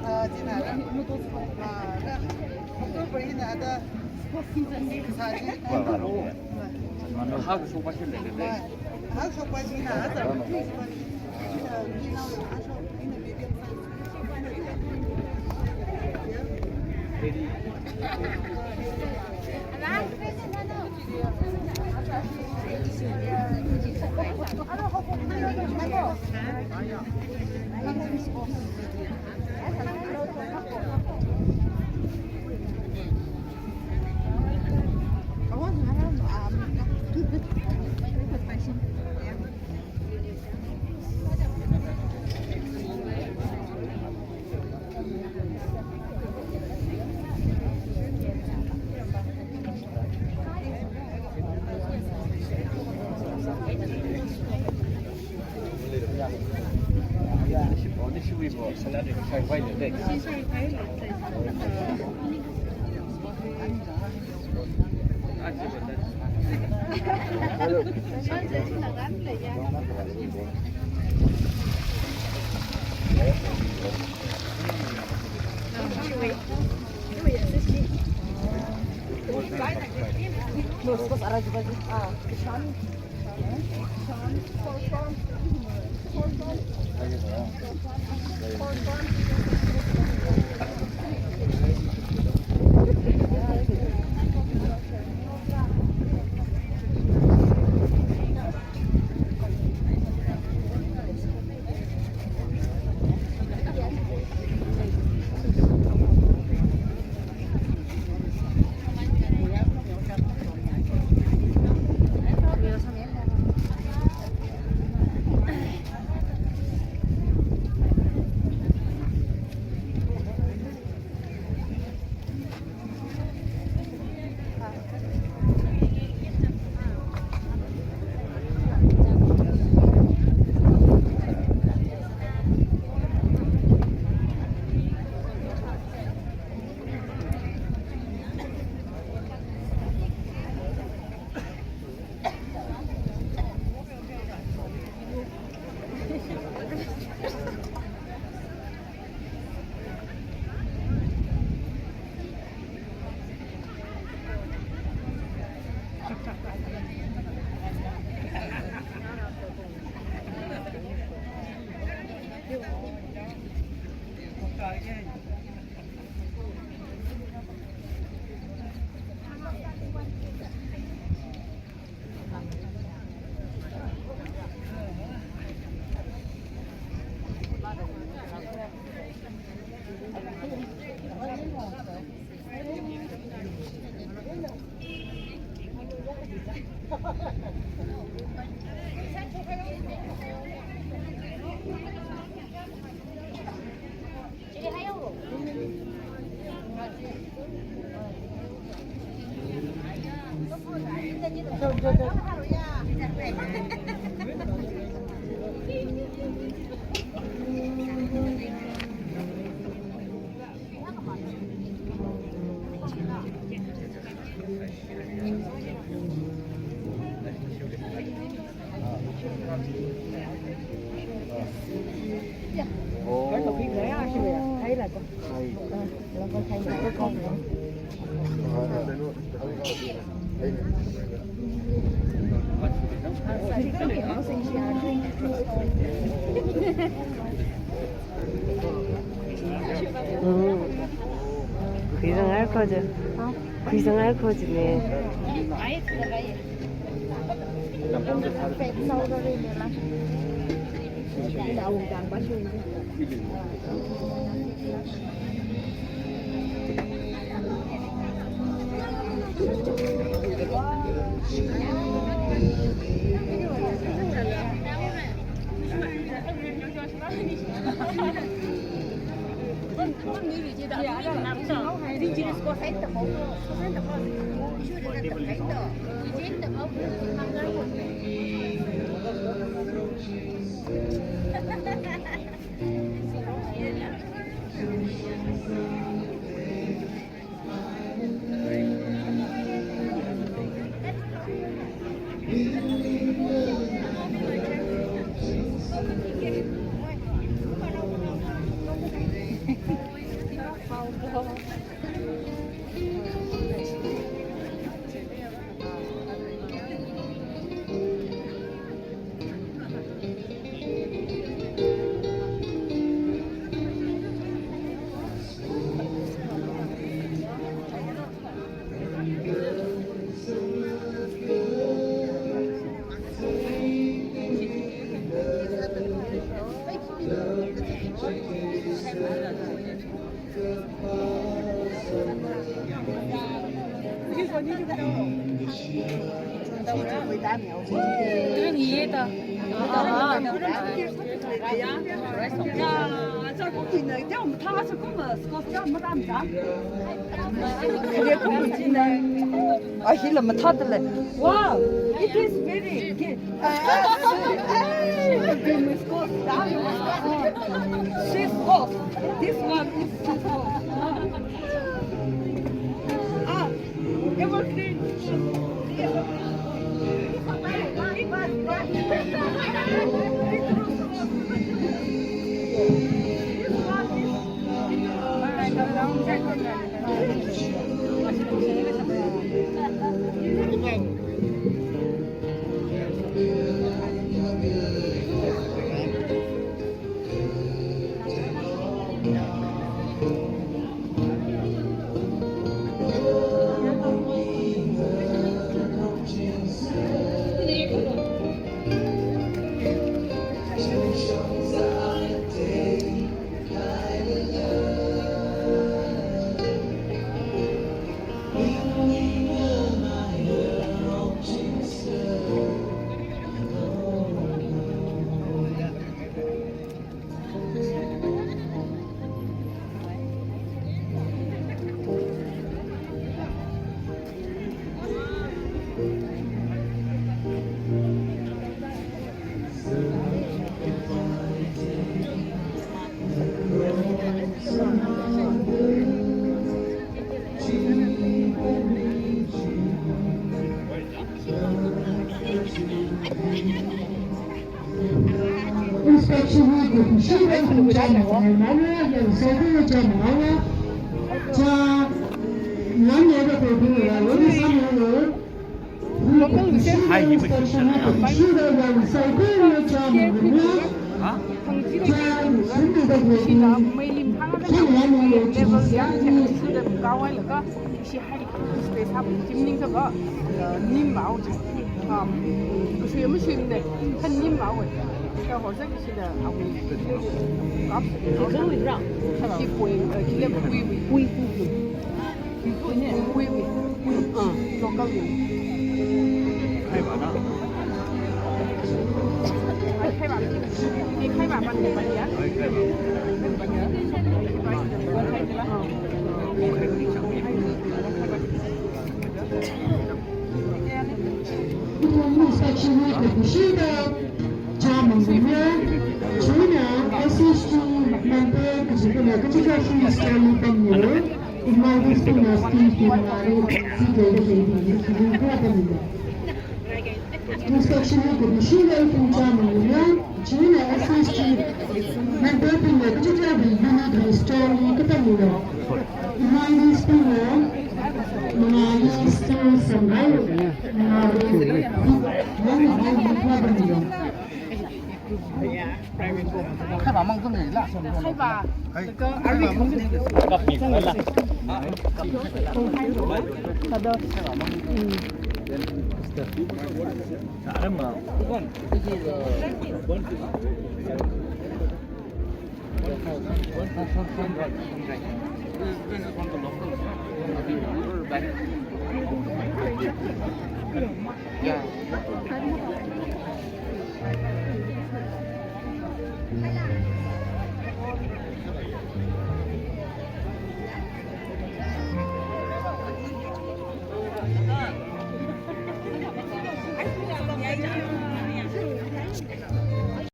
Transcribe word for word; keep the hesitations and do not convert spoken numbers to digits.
Ah, china ra. Ah, ra. October hina da. Sa chi. Hak shokpa shi lei lei. Hak shokpa shi na, hak shokpa shi na. Khuizang ai khoja. Khuizang ai khoja ne. Ah, hila mathāda lei. Wow, it is very good. This one is, ah, evergreen. Inspection wui kapishiva ithum chāmangna, ya, saikorali chāmangna. Chā, nana da ko bula, wani samangna. Local inspection wui kapishiva ya, saikorali chāmangna. Chā, sumida ko bula. Chā, nana da ko bula. Ishi hali space hapli chimning sāva, uh, nim vāhaowa. Um, kashui ama shuimana, kha nim vāhaowa. Kha horsa kashida awui kap. Kikhui ra? Kikhui, uh, kile khuiwui. Khui, khuiwui. Khuiwui. Uh, local wui. Khaiva na? Ai, khaiva. Ai, khaiva, ban, ban ya. Ai, khaiva. Ithum inspection wui kapishiva chāmangna, china S H G member kaji kala kachichāli pamnilo, immigration bingna scheme bing ngari, side kaji bing ngari, side kaji bing ngari. Inspection wui kapishiva ithum chāmangna, china S H G member bingna kachichāli unit registrar li kapamnilo. Mangāli sāpamnilo, mangāli sāpamngai, mangāli, mangāli pamnilo. Khaiva mang zong la. Khaiva. Laga ari mang zong la.